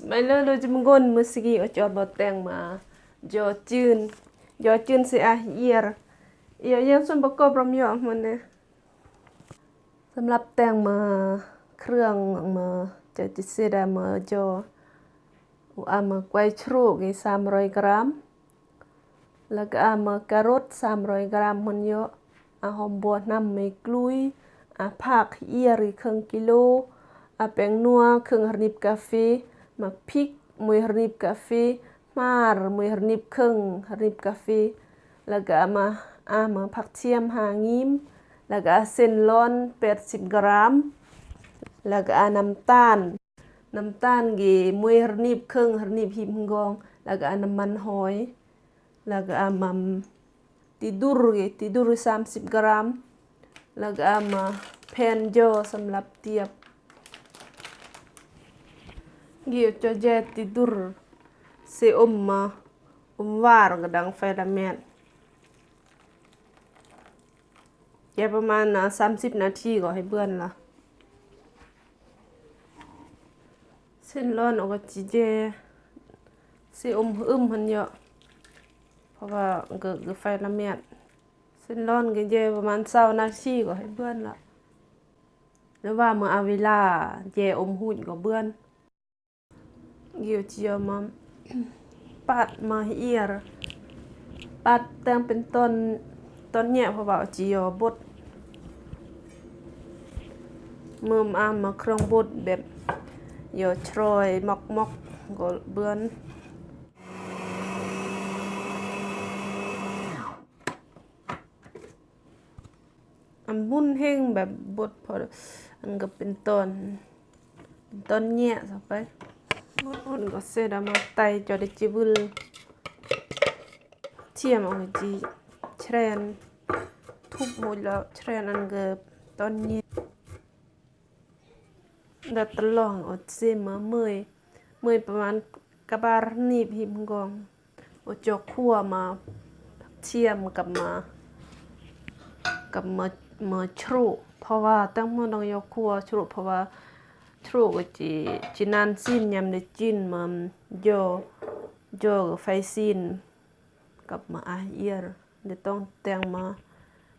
Mày lơ lơ jim gon mơ sigi o chor bot teng ma jo chưn. Jo chưn se ah ier. Io yang sun bako brom yo mơ ne. Săm lap teng ma krương ma jo chi se da ma jo. U a ma kuai chru gi săm roi gram. ລະກະມາກາໂຣດສາມຮ້ອຍກຣາມ ມັນເຍາະ ອາຫອມບົວນຳ ມີກລຸຍ ອາຜັກເອີຍ ເຄິ່ງກິໂລ ອາແປ້ງນົວ ເຄິ່ງຮະໜິບກາເຟ ໝາກພິກ ໜ່ວຍຮະໜິບກາເຟ ໝາກຮາ ໜ່ວຍຮະໜິບເຄິ່ງ ຮະໜິບກາເຟ ລະກະມາ ອາມາຜັກທຽມ ຫ້າງິ້ມ ລະກະເສັ້ນລ້ອນ ແປດສິບກຣາມ ລະກະອານ້ຳຕານ ນ້ຳຕານເກ ໜ່ວຍຮະໜິບເຄິ່ງ ຮະໜິບຮີບຮະງອງ ລະກະອານ້ຳມັນຫອຍ ລະກະອາມາ ຕິດຸຣເກ ຕິດຸຣສາມສິບກຣາມ ລະກະອາມາແຜ່ນຍໍສຳລັບຕຽບ ເກ ຈະແຈຕິດຸຣ ເຊອົມມາ ອົມຫວານກະດັງໄຟລະແມດ. ແຈປະມານ ອາ ສາມສິບນາທີກໍໃຫ້ເບືອນລະ ເສັ້ນລ້ອນອອກກະຈິແຈ ຊິອົມອຶມຫັ້ນເຍາະ ເພາະວ່າເກີດໄຟລະແມດ ເສັ້ນລ້ອນກໍແຈປະມານຊາວນາທີກໍໃຫ້ເບືອນລະ ຫຼືວ່າເມື່ອອາເວລາແຈອົມຫຸ່ນກໍເບືອນ. ເກ ຈະມາປາດມາເອຍ ປາດແຕ່ງເປັນຕອນ ຕອນແຍະ ເພາະວ່າຈະຍໍບົດ ເມື່ອອາມາເຄື່ອງບົດແບບຍໍຊອຍໝອກໆ ກໍເບືອນ. ອັນບຸນເຮັງແບບບົດພໍ ອັນກໍເປັນຕອນ ເປັນຕອນແຍະຊະໄປ ບຸນກໍເສດອາມາໄຕຈອດໄດ້ຈິບວຶນ ທຽມເອົາຈີແຊຣນ ທຸບໝົດແລ້ວແຊຣນ ອັນກໍຕອນແຍະ. ດັດຕະລອງ ໂອເຊ ມາເມີຍ ເມີຍປະມານກະບານໜີບຫີບກອງ ໂອຈອກຄົວມາ ທຽມກັບມາ ກັບມາ ມາຊຣູ ເພາະວ່າຕັ້ງມື້ຕ້ອງຢອກຄົວຊຣູ ເພາະວ່າຊຣູກໍຈິ ຈິນານຊີ້ນຍາມໄດ້ຈີນມາຢໍ ຢໍໄຟຊີ້ນ ກັບມາອາເອຍ ໄດ້ຕ້ອງແຕ່ງມາ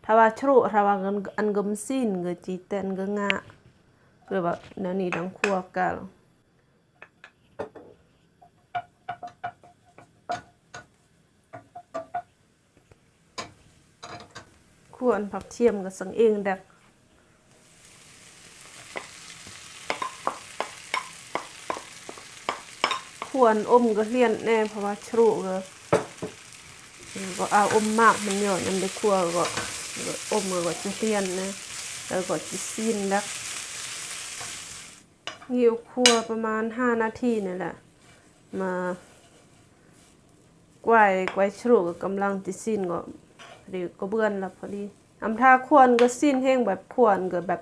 ຖ້າວ່າຊຣູ ຖ້າວ່າອັນ ອັນກໍມາຊີ້ນກໍຈິແຕ່ນກໍງາ ຫຼືວ່າແນວນີ້ດັງຄົວກາລ ຄົວອັນຜັກທຽມກໍສັງເອງແດກ ຄົວອັນອົມກໍລຽນແນ່ ເພາະວ່າຊຣູກໍ ກໍອາອົມມາກມັນເຍາະ ຍາມໄດ້ຄົວກໍ ອົມກໍຈະລຽນແນ່ ແລ້ວກໍຈະຊີ້ນແດກ. ຫິ້ວຄົວປະມານຫ້ານາທີນີ້ແຫຼະ ມາກວາຍ ກວາຍຊຣູກະກຳລັງຊິຊີ້ນກໍ ພໍດີກໍເບືອນລະພໍດີ ອຳຖ້າຄວນກໍຊີ້ນແຮງແບບຄວນກໍແບບ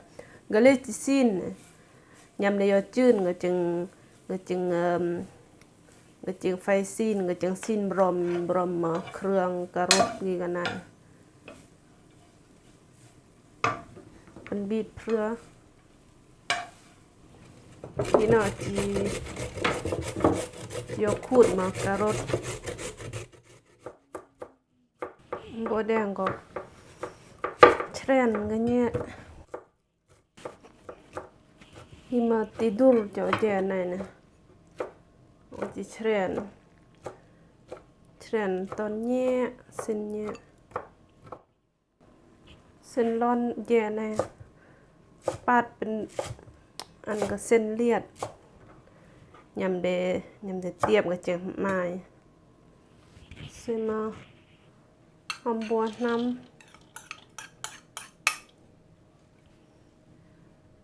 ກໍເລີຍຊິຊີ້ນ ຍາມໄດ້ຢໍຈືນກໍຈຶ່ງ ກໍຈຶ່ງ ເອີ ກໍຈຶ່ງໄຟຊີ້ນ ກໍຈຶ່ງຊີ້ນບຣອມ ບຣອມມາເຄື່ອງກະລົດນີ້ກໍໄດ້. ເພິ່ນບີບເພື່ອ ນີ້ເນາະ ຈີໂຢກູດມາກະລົດ ບົວແດງກໍແຊຣນກໍແຍະ ຫິມາຕິດຸລ ເຈົ້າແຈໃນນະ ໂອຈິແຊຣນ ແຊຣນຕອນແຍະ ເສັ້ນແຍະ ເສັ້ນລ້ອນແຈໃນ ປາດເປັນອັນກະເສັ້ນລຽດ ຍາມເດ ຍາມເດຕຽບກະຈັ່ງມາຍ ເສັ້ນມາຫອມບົວນຳ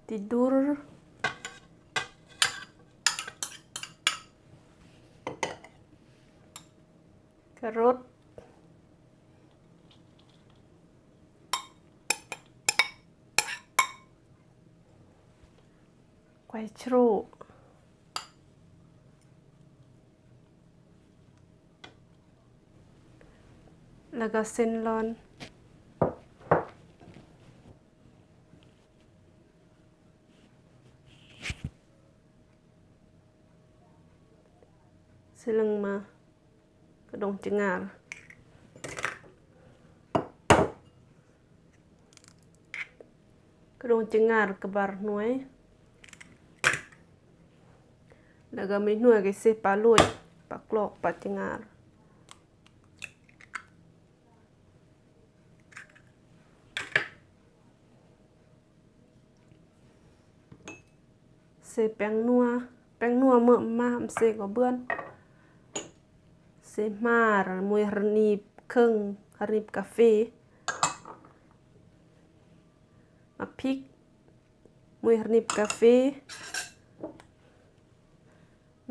ຕິດຸລ ກະລົດ ໄກວຊຣູ ແລ້ວກໍເສັ້ນລອນ. ເ ສະເລິງມາ ກະດົງຈະງານ ກະດົງຈະງານກະບານໜ່ວຍ ແລ້ວກະມີໜ່ວຍກະເສປາໂລຍ ປາກລອກ ປາຈະງານ. ເສແປ້ງນົວ ແປ້ງນົວເມີມາ ເສກະເບືອນ ເສມາ ໝຸຍຮະນີບເຄິ່ງ ຮະນີບກາເຟ ໝາກພິກ ໝຸຍຮະນີບກາເຟ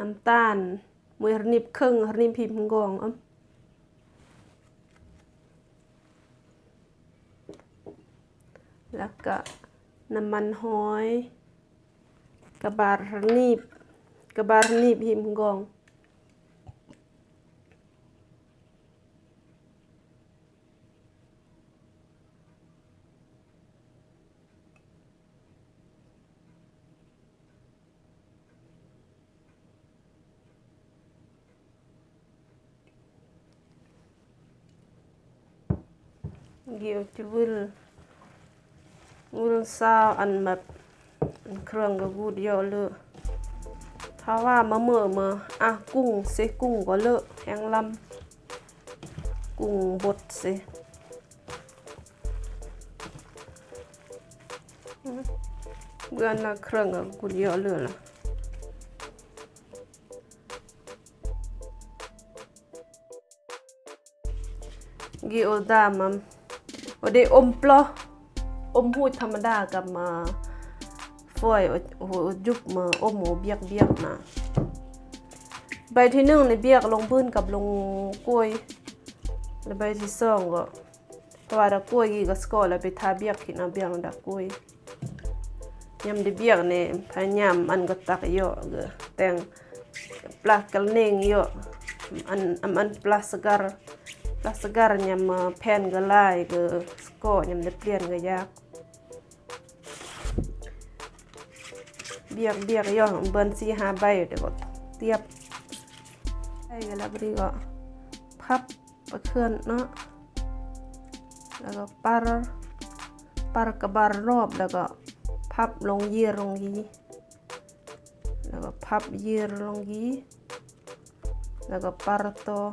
ນ້ຳຕານ ໝຸຍຮະນີບເຄິ່ງ ຮະນີບຮີບຫອມ ແລ້ວກະນ້ຳມັນຫອຍ ກະບານຮະນີບ ກະບານຮະນີບຮີບຫອມ. ກິວຈະວຶນ ວຶນຊາວອັນແບບ ອັນເຄື່ອງກະກູດຢໍ້ເລີ. ຖ້າວ່າມາເມີມາ ອາ ກຸ້ງເສ ກຸ້ງກະເລີ ແຮງລຳ ກຸ້ງບົດເສ. ເບືອນລະເຄື່ອງກະກຸດເຍາະເລີຍລະ. ກິໂອດາມາ ໂອເດ ອົມປລໍ ອົມຫູດທຳມະດາກັບມາ ຟອຍ ໂອ ໂອ ຈຸບມາ ອົມ ໂອ ບຽກ ບຽກນະ. ໃບທີໜຶ່ງນີ້ບຽກລົງບືນກັບລົງກ້ວຍ ແລະໃບທີສອງກໍ ເພາະວ່າດາກກ້ວຍກີ້ກໍສະເກາະແລ້ວໄປທາບຽກ ກິນເອົາບຽກນຳດາກກ້ວຍ. ຍາມໄດ້ບຽກນີ້ພະຍາຍາມອັນກໍຕັກເຍາະ ແຕ່ງປາກະເນັງເຍາະ ອັນ ອັນ ອັນປາສະກາ ປາສະກາ ຍາມແຜ່ນກໍຫຼາຍ ກໍສະເກາະ ຍາມໄດ້ປ່ຽນກໍຍາກ. ບຽກ ບຽກເຍາະ ເບິ່ນສີ່ຫ້າໃບ ແລ້ວກໍຕຽບ ໃສ່ກັນແລ້ວ ບາດນີ້ກໍພັບ ປະເຄື່ອນເນາະ ແລ້ວກໍປັດ ປັດກະບານຮອບ ແລ້ວກໍພັບລົງ ເຢຍລົງ ແລ້ວກໍພັບ ເຢຍລົງ ແລ້ວກໍປັດຕໍ່.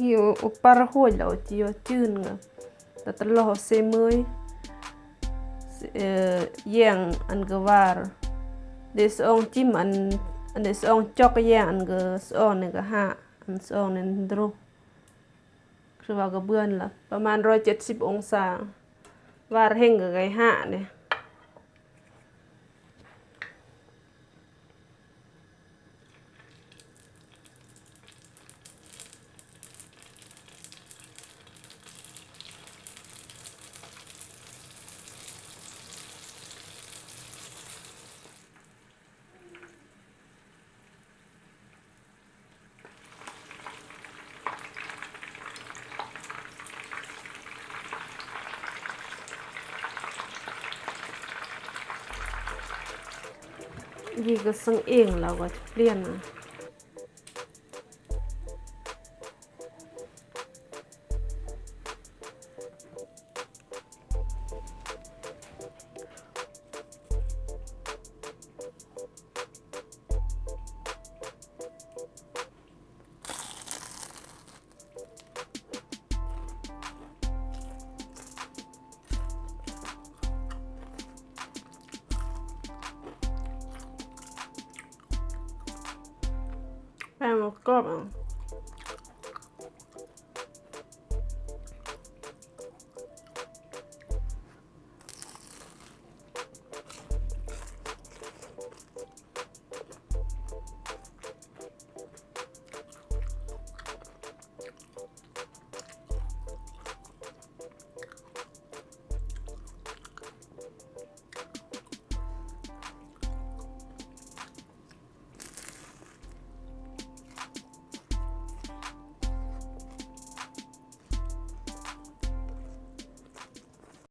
ກິວ ອຸປາໂຮຍລາວຈິວຈືນ ແລ້ວຕະຫຼໍເຊເມີຍ ເອີ ແຢງອັນກະວາ ເດສອງຈິມ ອັນ ອັນເດສອງຈອກ ແຢງອັນກະສອງນີ້ກະຫາ ອັນສອງນີ້ໂດຣ ຄືວ່າກະເບືອນລະ ປະມານຮ້ອຍເຈັດສິບອົງສາ ວາເຮັງກະໄກຫາເດ. ນີ້ກະສັງເອງ ລາວກະຈະປ່ຽນ. ແປ້ງມັນກອບອະ.